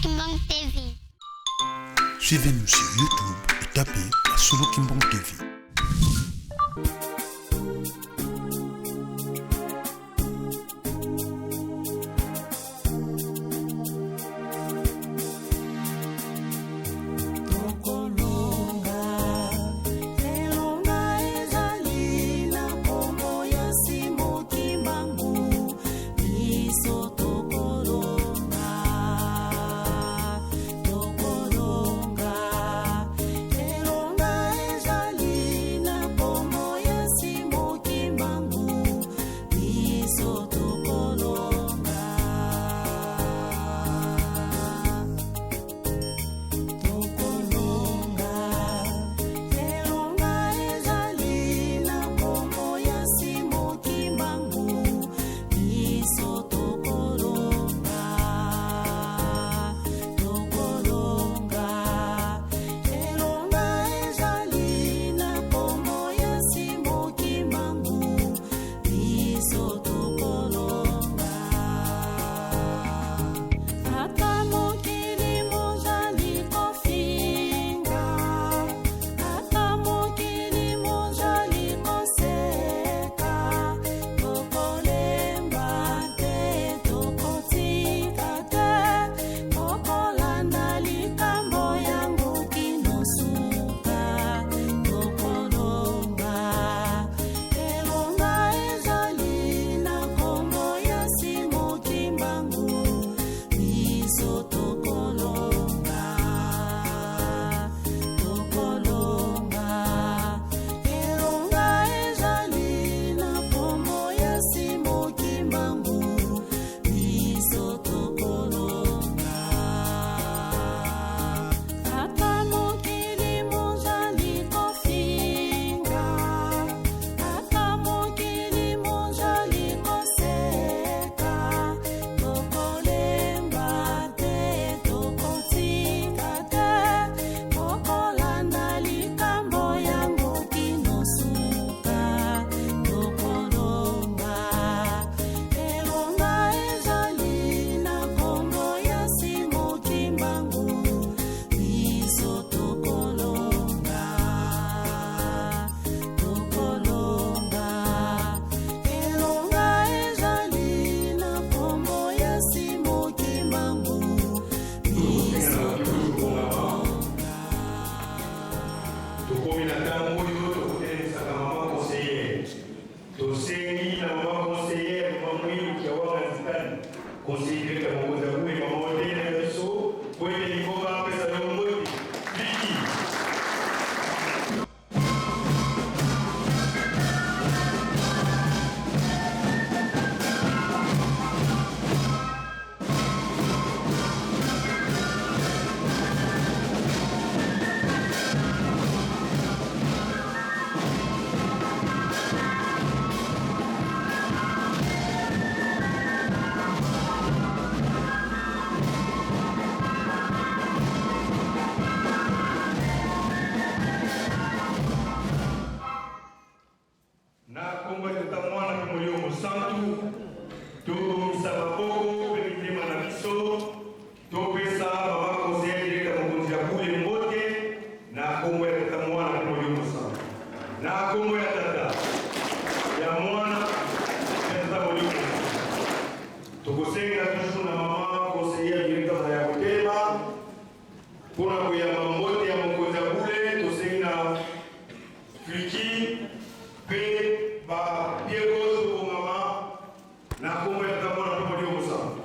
Kimbangu TV. Suivez-nous sur YouTube et tapez Solo Kimbangu TV. Tokomi na ntango oyo tokotelemisaka mama conseillère. Tosengi na mama conseillère, mama Mwilu Kiawanga Nzitani, conseiller directeur mokonzi ya Bule, mama otelemela biso po ete lingomba apesa yo mbote. Liki. Na kombo ya Tata, Mwana mpe Molimo Mosantu, tobongisa maboko mpe mitema na biso, topesa mama conseillère directeur mokonzi ya bule mbote na kombo ya Tata, Mwana mpe Molimo Mosantu. Na kombo ya Tata, ya Mwana ya Tata Molimo Mosantu. Tokosenga toujours na mama conseillère directeur na ya kotelema mpona koyamba mbote ya mokonzi ya bule. Tosengi na Fliki mpe ba pied gauche kobongama na kombo ya Tata, Mwana mpe Molimo Mosantu.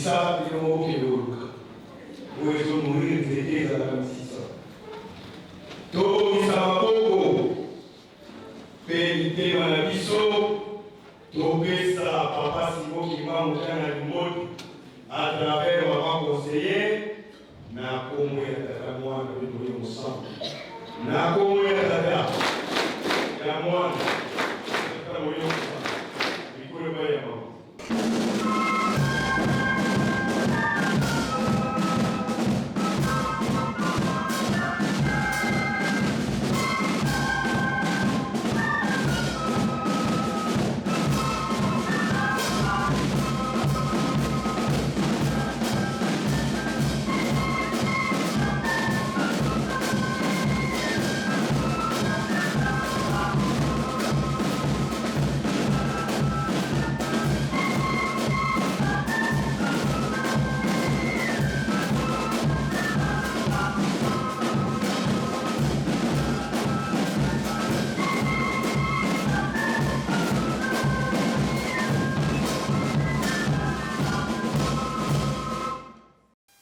Misisa bino moko bokende koluka. Oyo ezo nourrir nzete ezalaka misisa. Tobongisa maboko mpe mitema na biso topesa Papa Simon Kimbangu Kiangani mbote à travers maman conseillère na kombo ya Tata Mwana mpe Molimo Mosantu. Na kombo ya Tata, ya Mwana, Tata Molimo Mosantu. Likolo epai ya mama.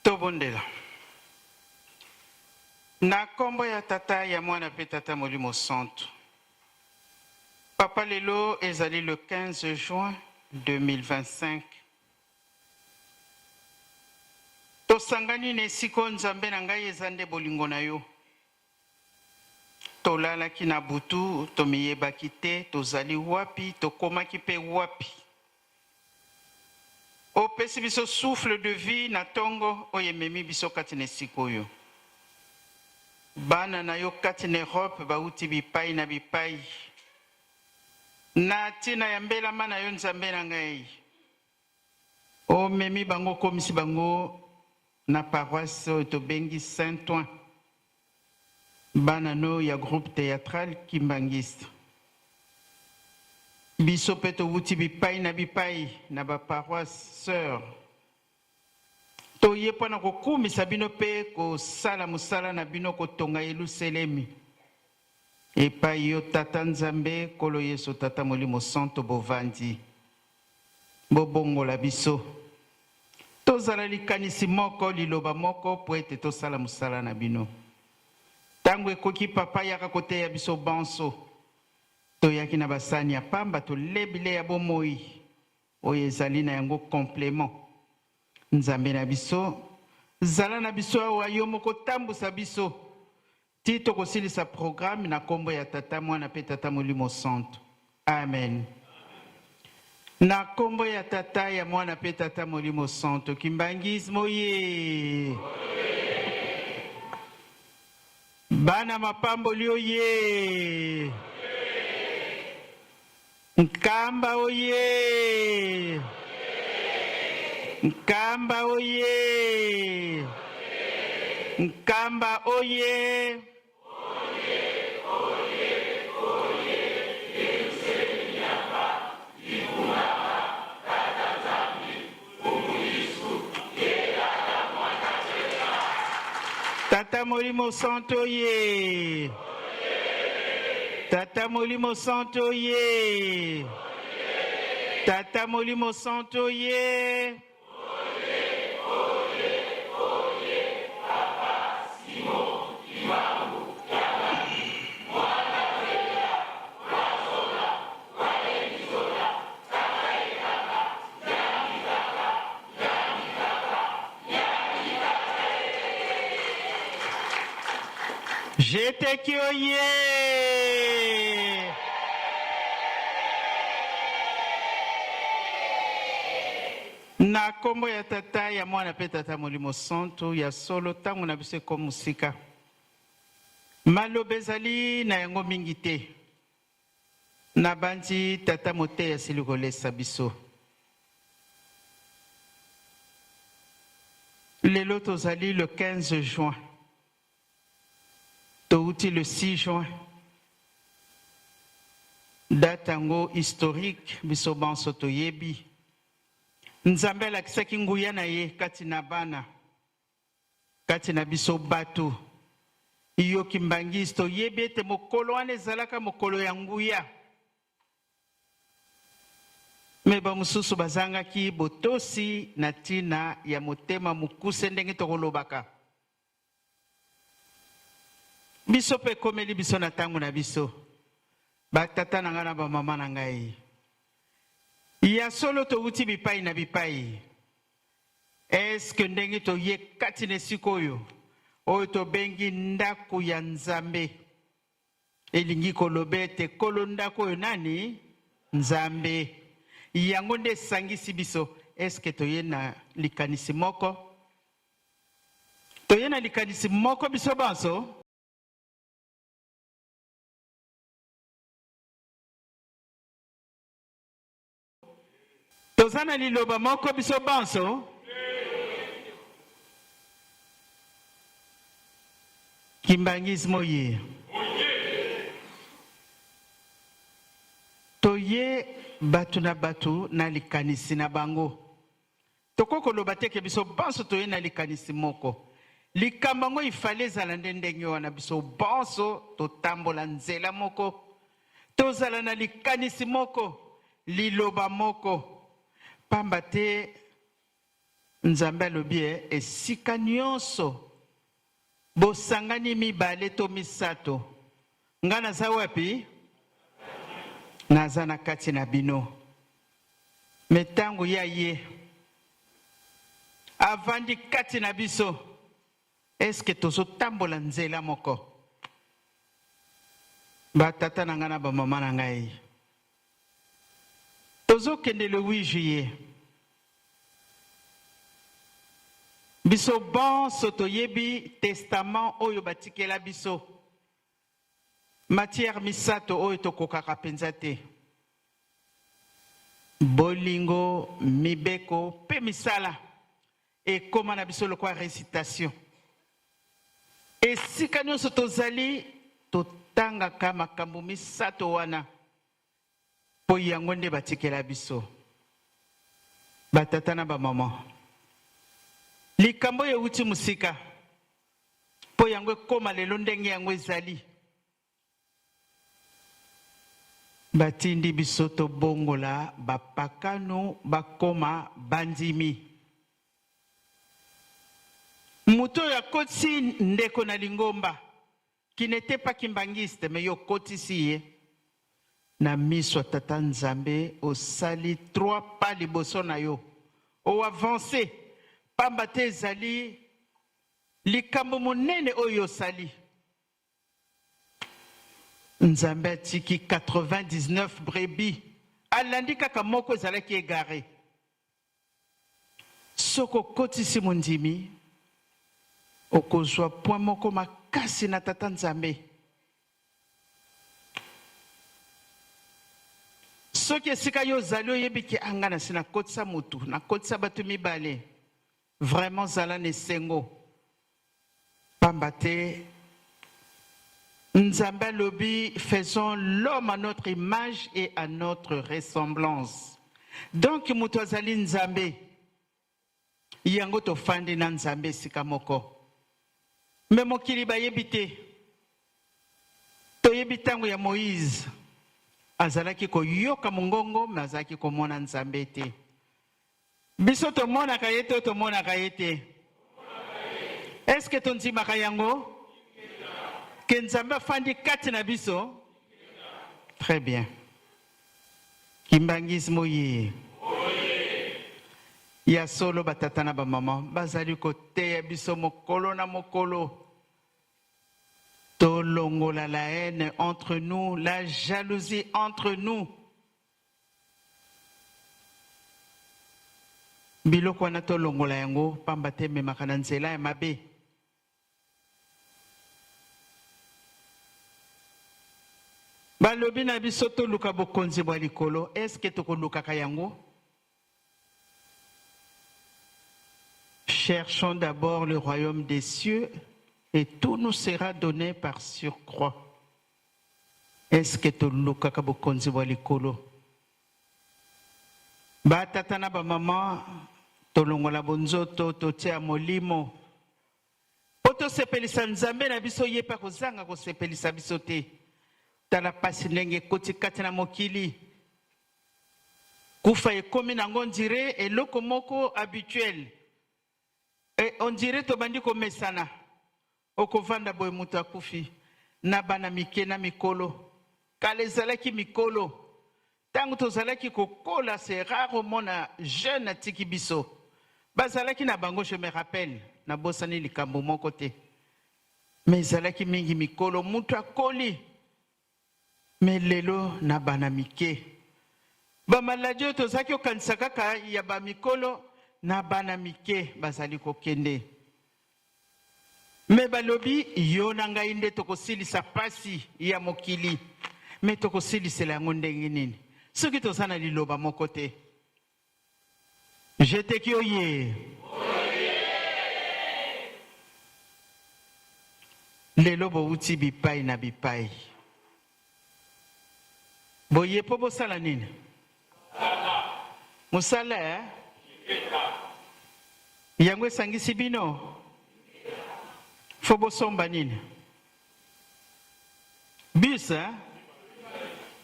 Tobondela. Na kombo ya Tata, ya Mwana pe Tata Molimo Santu. Papa lelo ezali le 15 juin 2025. Tosangani na esika oyo Nzambe na ngai eza nde bolingo na yo. Tolalaki na butu, tomiyebaki te tozali wapi, tokomaki pe wapi. Opesi biso souffle de vie na tongo oyo ememi biso kati na esika oyo. Bana na yo kati na Europe bawuti bipayi na bipayi na tina ya mbelama na yo Nzambe na ngai. Omemi bango okomisi bango na paroisse oyo tobengi Saint Ouen. Bana no ya groupe theatral kimbanguiste. Biso pe towuti bipayi na bipayi na ba paroisses soeurs. Toye mpo na kokumisa bino mpe kosala mosala na bino kotonga Yeluselemi epayi yo Tata Nzambe, Nkolo Yesu, Tata Molimo Santo bovandi. Bobongola biso. Tozala likanisi moko, liloba moko mpo ete tosala mosala na bino. Tango ekoki Papa yaka koteya biso banso. Toyaki na basani ya pamba tole bilei ya bomoi oyo ezali na yango complement. Nzambe na biso, zala na biso awa yo moko tambusa biso tii tokosilisa programme na kombo ya Tata, Mwana pe Tata Molimo Santu. Amen. Na kombo ya Tata, ya Mwana pe Tata Molimo Santu. Kimbanguisme oye! Bana mapamboli oye! Nkamba oye! Nkamba oye! Nkamba oye! Tata Molimo Santo oye! Tata Molimo Santo oye! Tata Molimo Santo oye! Jeteki oye! Na kombo ya Tata, ya Mwana pe Tata Molimo Santu, ya solo tango na biso ekomi mosika. Maloba ezali na yango mingi te. Nabanzi tata moteyi asili kolesa biso. Lelo tozali le 15 juin. Towuti le 6 juin. Date yango historique biso banso toyebi. Nzambe alakisaki nguya na ye kati na bana. Kati na biso batu yo kimbanguiste oyebi ete mokolo wana ezalaka mokolo ya nguya. Me bamosusu bazangaki botosi na ntina ya motema mokuse ndenge tokolobaka. Biso mpe ekomeli biso na ntango na biso, batata na ngai na bamama na ngai. Ya solo towuti bipai na bipai. Est-ce que ndenge toye kati na esika oyo, oyo tobengi ndako ya Nzambe, elingi koloba ete kolo ndako oyo nani? Nzambe. Yango nde esangisi biso. Est-ce que toye na likanisi moko? Toye na likanisi moko biso banso? Toza na liloba moko biso banso? Kimbanguisme oye. Toye bato na bato na likanisi na bango. Tokoki koloba te ke biso banso toye na likanisi moko. Likambo yango il fallait ezala nde ndenge wana, biso banso totambola nzela moko, tozala na likanisi moko, liloba moko. Pamba te Nzambe alobi eh, esika nionso bosangani mibale to misato, nga naza wapi? Naza na kati na bino. Mais tango ye aye, avandi kati na biso, est-ce que tozo tambola nzela moko? Ba tata na nga na ba mama na ngai, tozo kende le 8 juillet. Biso bonso toyebi testament oyo batikela biso. Matière misato oyo tokokaka mpenza te, bolingo, mibeko mpe misala, ekoma na biso lokola recitation. Esika nyonso tozali, totangaka makambo misato wana mpo yango nde batikela biso batata na bamama. Likambo oyo euti mosika. Mpo yango ekoma lelo ndenge yango ezali. Batindi biso tobongola bapakano bakoma bandimi. Moto oyo akotisi ndeko na lingomba, qui n'etait pas kimbanguiste, mais yo okotisi ye na miso ya Tata Nzambe, osali trois pas liboso na yo, o avancer, pamba te ezali Likambo monene oyo osali. Nzambe atiki 99 brebis, alandi kaka moko ezalaki egare. Soki okotisi mondimi, okozwa point moko makasi na Tata Nzambe. Soki esika yo ozali oyebi ke ah, nga nasi nakotisa mutu, nakotisa bato mibale, Vraiment zala na esengo pamba te Nzambe alobi faisons l'homme à notre image et à notre ressemblance. Donc moto azali Nzambe. Yango tofandi na Nzambe esika moko. Mais mokili bayebi te. Toyebi tango ya Moïse azalaki koyoka mongongo mais azalaki komona Nzambe te. Biso tomonaka ye to tomonaka ye te? Est-ce que tondimaka yango? Que Nzambe afandi kati na biso? Très bien. Kimbanguisme oye. Ya solo ba tata na ba maman bazali koteya biso mokolo na mokolo. Tolongola la haine entre nous, la jalousie entre nous. Biloko wana tolongola yango pamba te ememaka na nzela ya mabe. Balobi na biso toluka bokonzi bwa likolo, est-ce que tokolukaka yango? Cherchons d'abord le royaume des cieux et tout nous sera donne par surcroit. Est ce que tolukaka bokonzi bwa likolo? Ba tata na ba maman tolongola bonzoto totia molimo po tosepelisa Nzambe na biso ye pe akozanga kosepelisa biso te. Tala pasi ndenge ekoti kati na mokili. Kufa ekomi nango on dirait eloko moko habituel. Et on dirait tobandi komesana. Okovanda boye moto akufi na bana mike na mikolo. Kala ezalaki mikolo. Tango tozalaki kokola c'est rare omona jeune atiki biso. Bazalaki na bango je me rappelle, nabosani likambo moko te. Mais ezalaki mingi mikolo, mutu akoli. Mais lelo na bana mike. Ba maladie oyo tozalaki kokanisa kaka ya ba mikolo na bana mike bazali kokende. Mais balobi yo na ngai nde tokosilisa pasi ya mokili. Mais tokosilisela yango ndenge nini soki toza na liloba moko te? Jeteki oye! Lelo bowuti bipai na bipai. Boye po bosala nini? Mosala eh? Yango esangisi bino? Fo bosomba nini? Bus eh?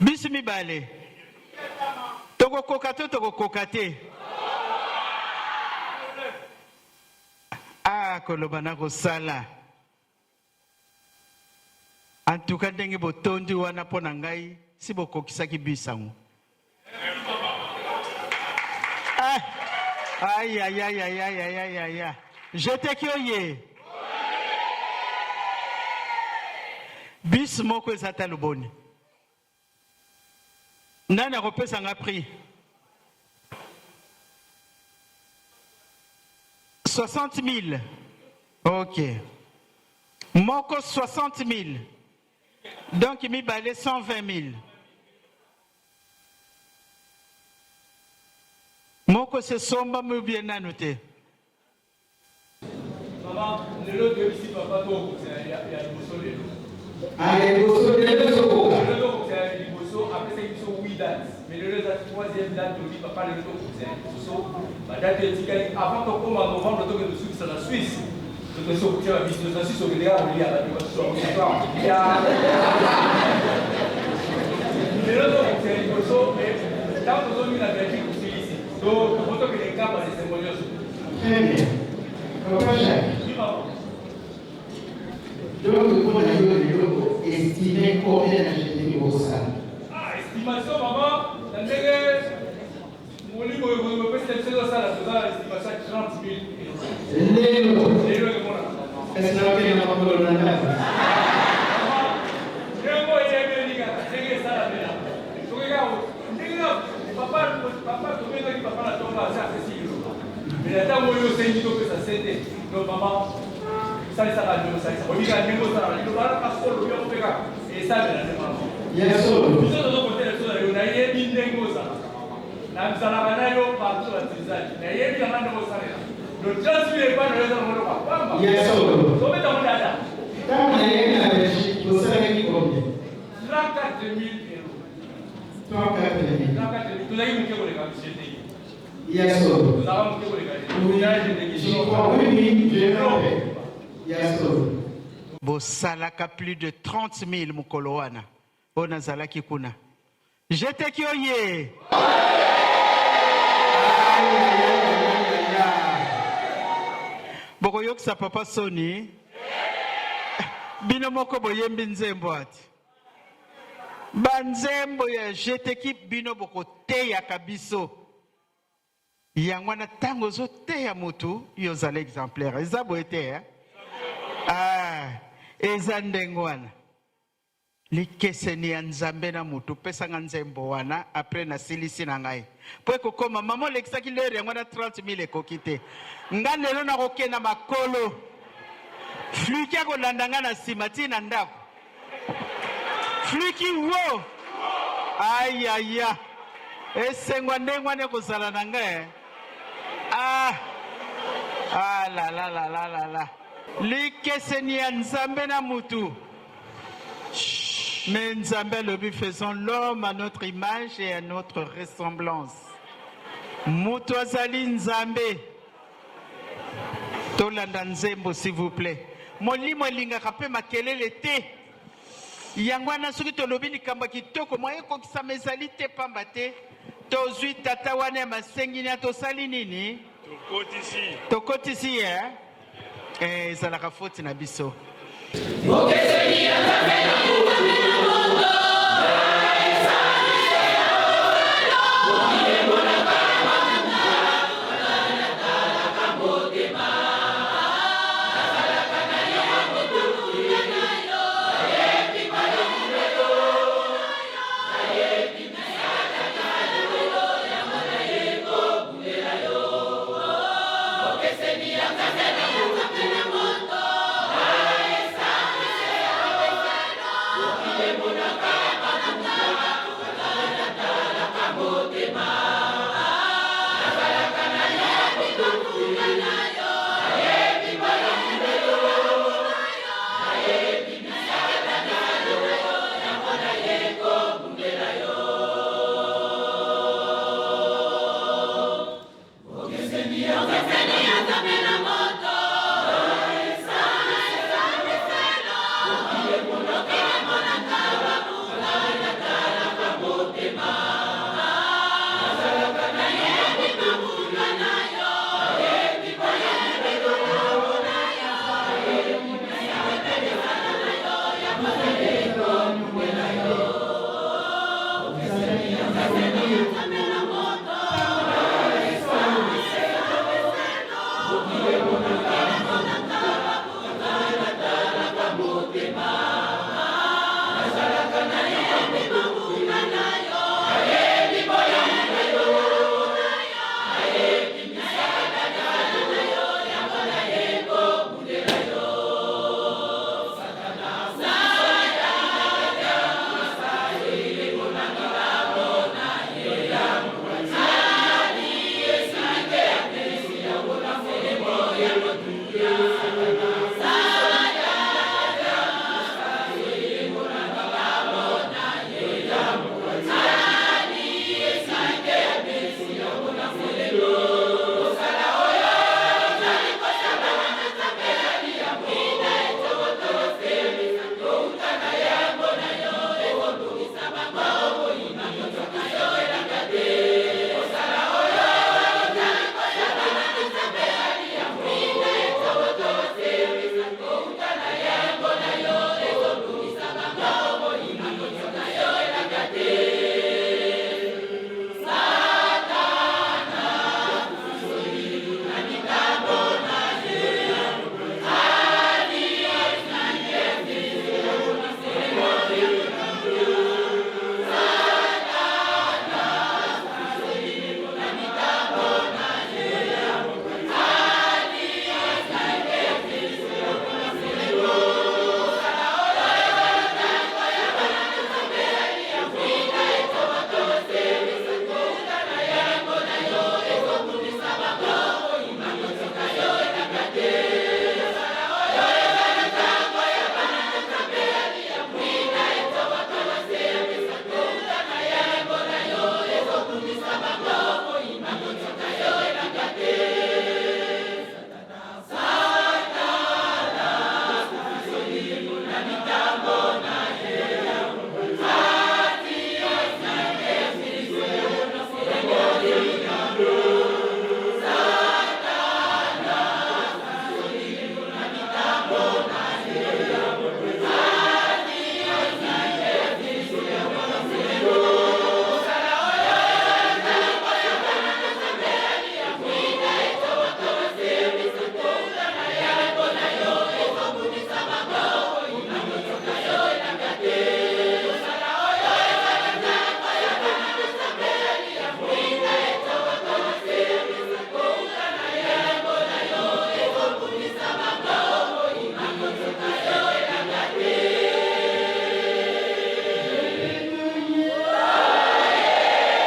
Bus mibale. Tokokoka to tokokoka te? Ah, koloba na kosala. En tout cas ndenge botondi wana mpo na ngai si bokokisaki bus yango. Ah, aïe, aïe, aïe, aïe, aïe, aïe, aïe, aïe. Jeteki oye. Bus moko eza talo boni? Nani akopesa nga prix? 60 000. Ok. Moko 60 000. Donc mibale 120 000. Moko se somba ou bien nanu te. Mama, lelo toyebisi papa tokokisa ya liboso lelo. Ah, ya liboso lelo tokoka. Lelo tokokisa ya liboso, apesaki biso 8 dates. Mais lelo eza troisième date, tolobi papa lelo tokokisa ya liboso. Ba date etikali avant tokoma novembre tokende kosukisa na Suisse. Totosi okokisa ba biso na Suisse okende kaka kolia bato basusu ya lelo tokokisa ya liboso mais ntango tozongi na Belgique tosilisi. Donc tokende nkamba na esengo nyonso. Très bien. Papa Jacques. Oui, maman. Donc, mpo na yo lelo estime combien na GTP bosala? Ah, estimation maman, na ndenge molimo oyo opesi na biso ezosala toza na estimation ya 30 000. Lelo. Lelo emonana. Kasi nakokende na makolo na ndako. Ndenge oyebeli kaka ndenge esalamela. Soki kaka Ndenge na papa papa tobengaki papa na tongo aza apesi liloba mais na ntango oyo osengi topesa sete donc mama salisaka ndenge osalisa oyika ndenge osalaka liloba wana kasi olobi yango mpe kaka esalela nde mama ya solo biso tozokotela biso na yo nayebi ndenge ozalaka nazalaka na yo partout na tizali nayebi nanga ndenge osalela donc transi epai na yo eza na moloko ya pamba ya solo tobeta ngo dada ntango nayaki na belgique bosalaki combien 34 000 euros 34 000. Tozalaki moke koleka monsieur te. Ya solo. Tozalaka moke koleka Oui, je crois, oui, oui, je me rappelle. Ya solo. Bosalaka plus de 30 000 mokolo wana oyo nazalaki kuna. Jeteki oye! Bokoyokisa papa soni. Bino moko boyembi nzembo ati. Ba nzembo ya jeteki bino bokoteyaka biso yango wana ntango ozoteya motu yo ozala exemplaire eza boye te eh? Ah, eza ndenge wana likeseni ya nzambe na motu pesanga nzembo wana apres nasilisi na ngai mpo ekokoma mama olekisaki lere yango wana 30 000 ekoki te nga lelo nakokenda makolo fluki akolanda nga na nsima ti na ndako Fliki wo! Ayaya! Esengo ya ndenge wana ekozala na ngai. Eh? Ah! Ah la la la la la la. Likeseni ya Nzambe na mutu. Mais Nzambe alobi faisons l'homme à notre image et à notre ressemblance. Mutu azali Nzambe. Tolanda nzembo s'il vous plaît. Molimo elingaka mpe makelele te. Yango wana soki tolobi likambo ya kitoko, moyen ekokisama ezali te, pamba te Tozwi tata wana ya masenginya, tosali nini? Tokotisi. Tokotisi ye. Eh, ezalaka foti na biso. Bokeseni ya Nzambe na moto.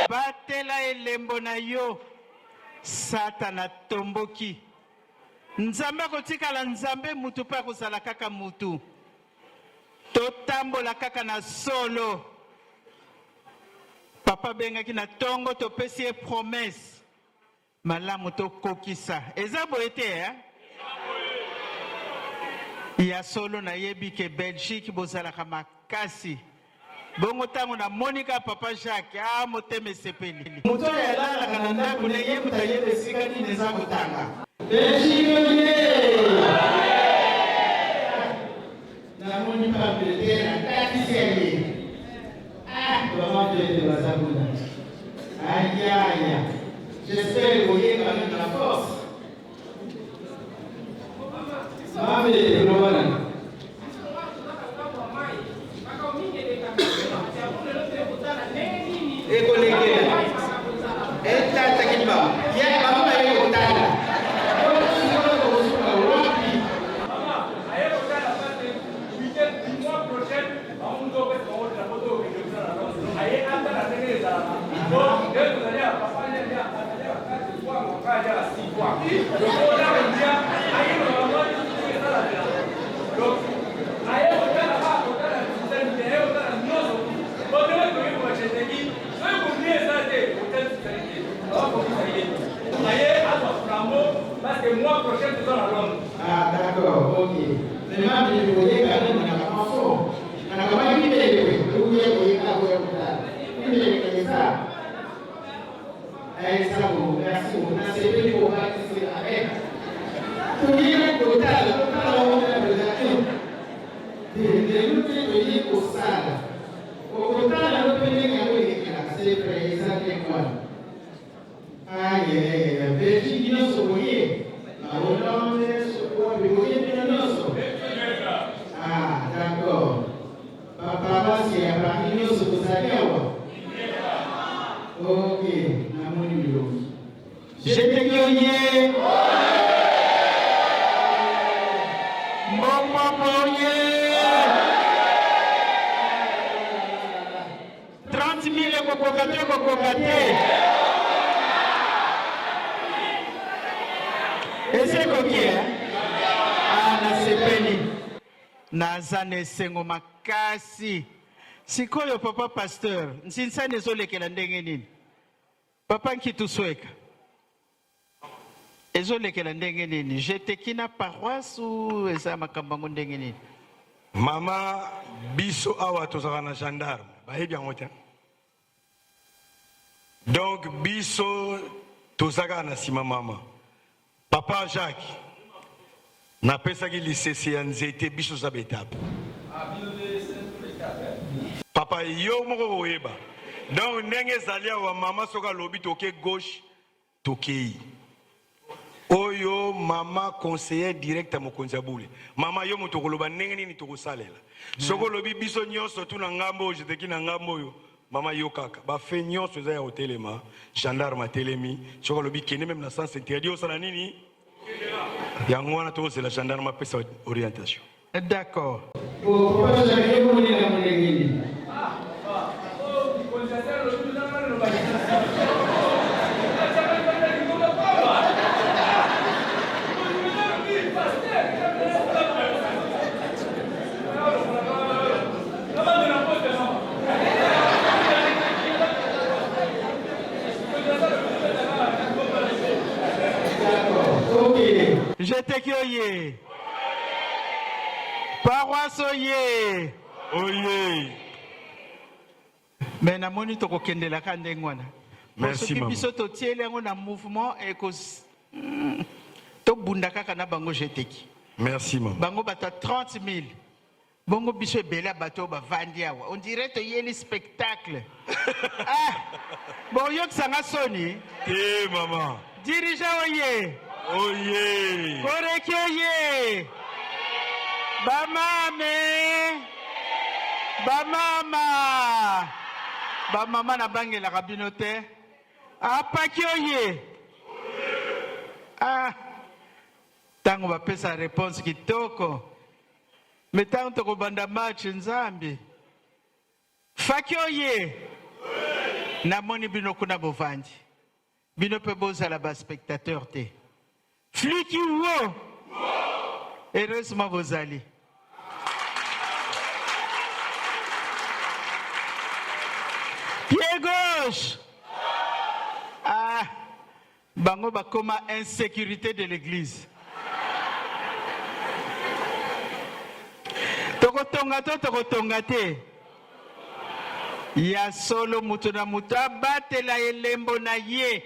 Batela elembo na yo. Satana atomboki. Nzambe akotikala Nzambe, mutu mpe akozala kaka mutu. Totambola kaka na solo. Papa abengaki na tongo, topesi ye promesse. Malamu tokokisa. Eza boye te eh? Ya solo nayebi ke Belgique bozalaka makasi. Bongo ntango namoni kaka papa Jacques, ah, motema esepeli. Moto oyo alalaka na ndako na ye moto ayeba esika nini eza kotanga. Belgique oye! Namoni pamphlet na katisi ya ye. Ah, ba pamphlet baza kuna. Ayaya. J'espère boye quand même na force. Mame, loba nani? Ekolekela. Etata kimbangu. Ya bango baye kotala. Sikoyo tokosuka wapi? Ah, d'accord, ok. Mais mame, boyeka nini na banso? Na kamaki bibele, oye boyeka boya kotala. Bibele eza. Eza bon, merci beaucoup. Nasepeli kobatisi amen. Toye kotala, totala wana mpenza te. Lelo te toye kosala. Okotala yo mpe ndenge yango elekelaka, c'est vrai, eza ndenge wana. Ayayaya, Belgique nyonso boye, ba Hollande, wapi boye bino nyonso. Ah, d'accord. Ba paroisse ya Paris nyonso bozali awa? Ok, namoni bilongi. Jeteki oye! Mbombo oye! 30 000 ekokoka te ekokoka te. Esi ekoki eh? Ah, nasepeli. Naza na esengo makasi. Sikoyo papa pasteur, nsinsani ezolekela ndenge nini? Papa Nkitu Sweka. Ezolekela ndenge nini? Jeteki na paroisse ou eza makambo yango ndenge nini? Mama, biso awa tozalaka na gendarme, bayebi yango te. Donc biso toza kaka na nsima mama. Papa Jacques, napesaki lisese ya nzete, biso toza ba etape. Papa yo moko koyeba. Donc ndenge ezali awa mama soki alobi toke gauche tokeyi. Oyo mama conseiller direct ya mokonzi ya bule. Mama yo moto okoloba ndenge nini tokosalela. Soki olobi biso nyonso tu na ngambo oyo jeteki na ngambo oyo mama yo kaka ba fait nyonso eza ya kotelema gendarme atelemi soki alobi kende meme na sens interdit osala nini yango wana tokozela gendarme apesa orientation. D'accord. Papa Jacques, yo omoni yango ndenge nini? D'accord. Ok. Jeteki oye. Paroisse oye. Oye. Mais namoni tokokendelaka ndenge wana. Merci Soki maman. biso totieli yango na mouvement eko tobunda kaka na bango jeteki. Merci maman. Bango bato ya 30 000. Bongo biso ebele ya bato oyo bavandi awa. On dirait toyeli spectacle. Ah! Boyokisa nga soni. Te maman. Dirigeant oye. Oye. Koreki oye. Bamame. Bamama. Bamama nabangelaka bino te. Apaki oye. Ah. Tango bapesa réponse kitoko. Mais tango tokobanda match Nzambe. Faki oye. Namoni bino kuna bovandi. Bino pe bozala ba spectateur te. Fliki wo. Heureusement bozali. Pied gauche. Ah, bango bakoma insécurité de l'église. Tokotonga to tokotonga te. Ya solo, moto na moto abatela elembo na ye.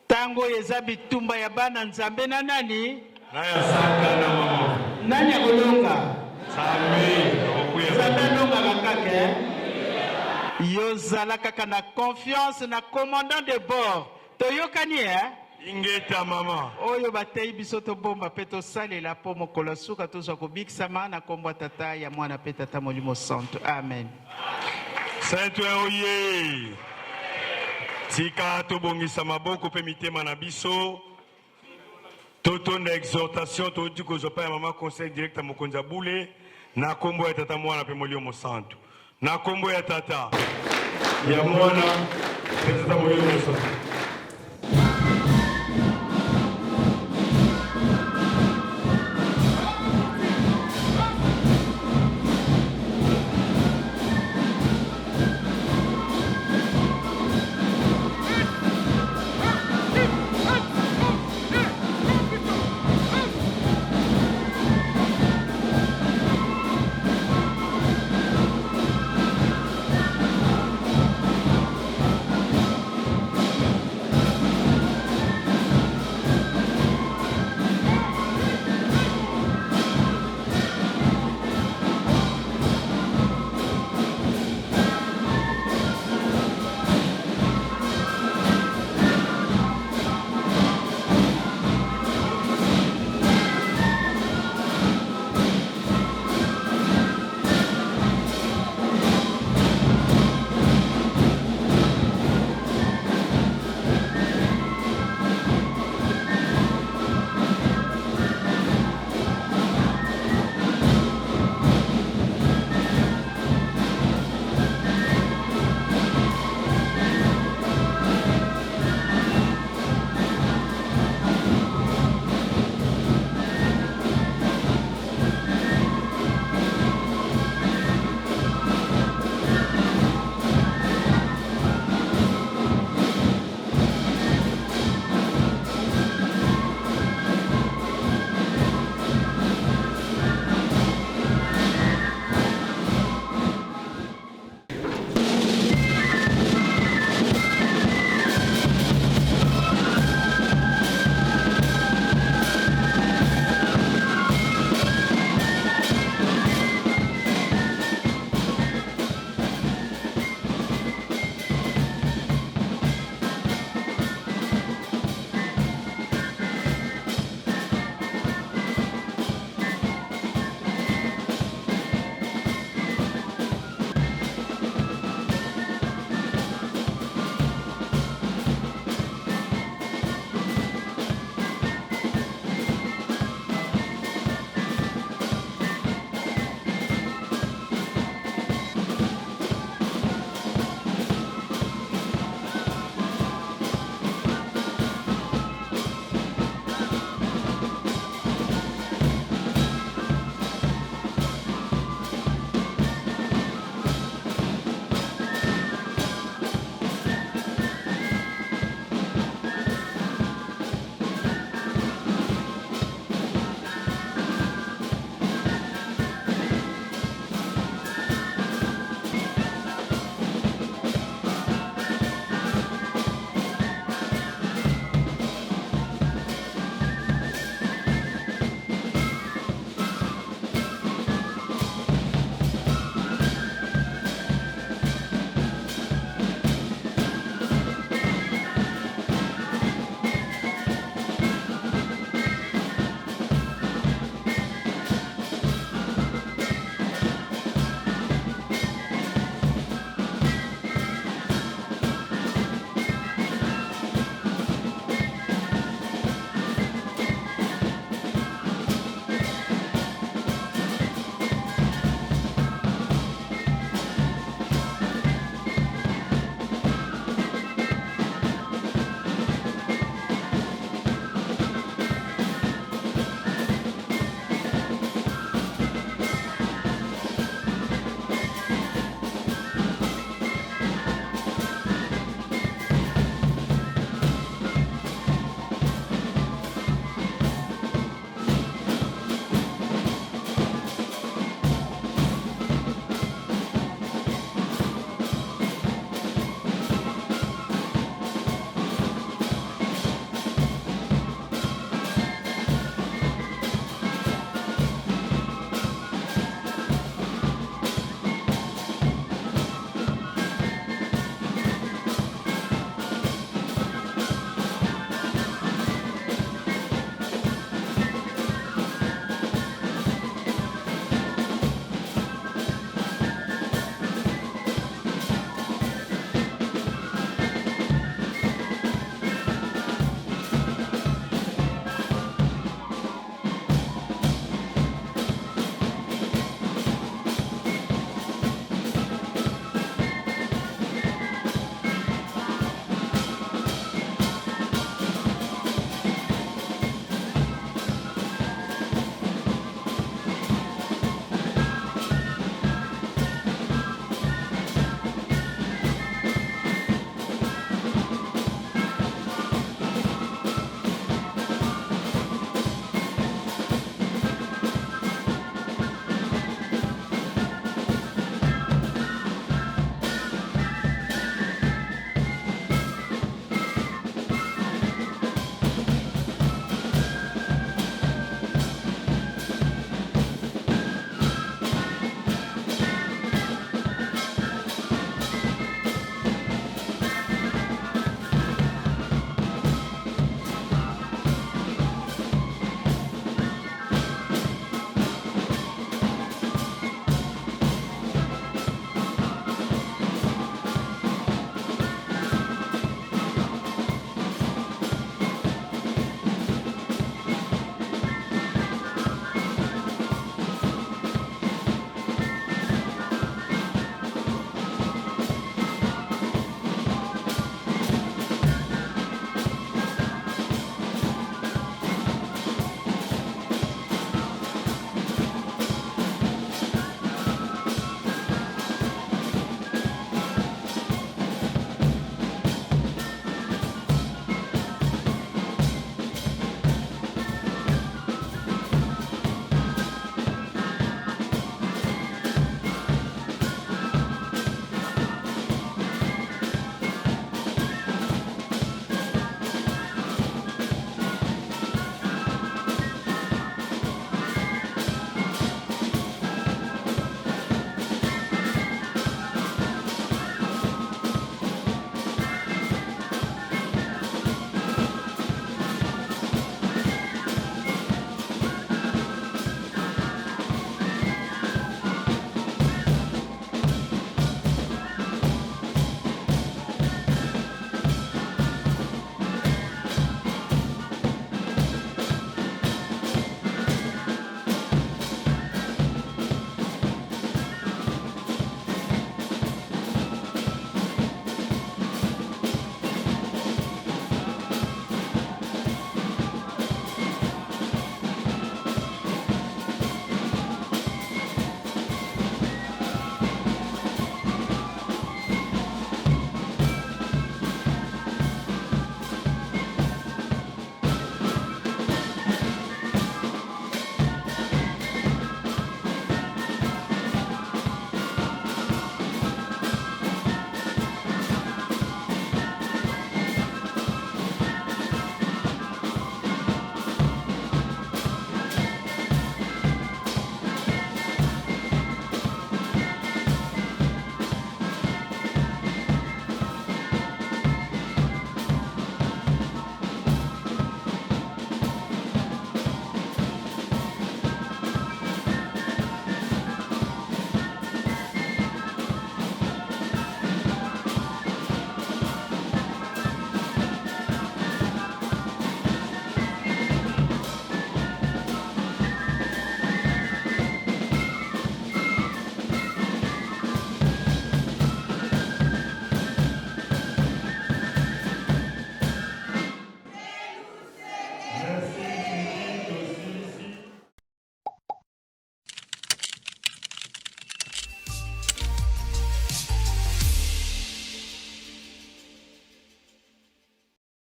Tango oyo eza bitumba ya bana Nzambe na nani? Na ya Satana mama. Nani akolonga? Nzambe akokwea. Nzambe alongaka kaka eh? Yo zala kaka na confiance na commandant de bord. Toyokani eh? Ingeta mama. Oyo bateyi biso tobomba mpe tosalela mpo mokolo ya suka tozwa kobikisama na nkombo ya Tata, ya Mwana mpe Tata Molimo Santu. Amen. Saint oye! Tika tobongisa maboko mpe mitema na biso totonda exhortation touti kozwa mpa ya mama conseil direct ya mokonzi ya bule na nkombo ya Tata, Mwana mpe Molimo Mosantu. Na nkombo ya Tata, ya Mwana mpe Tata Molimo Mosantu.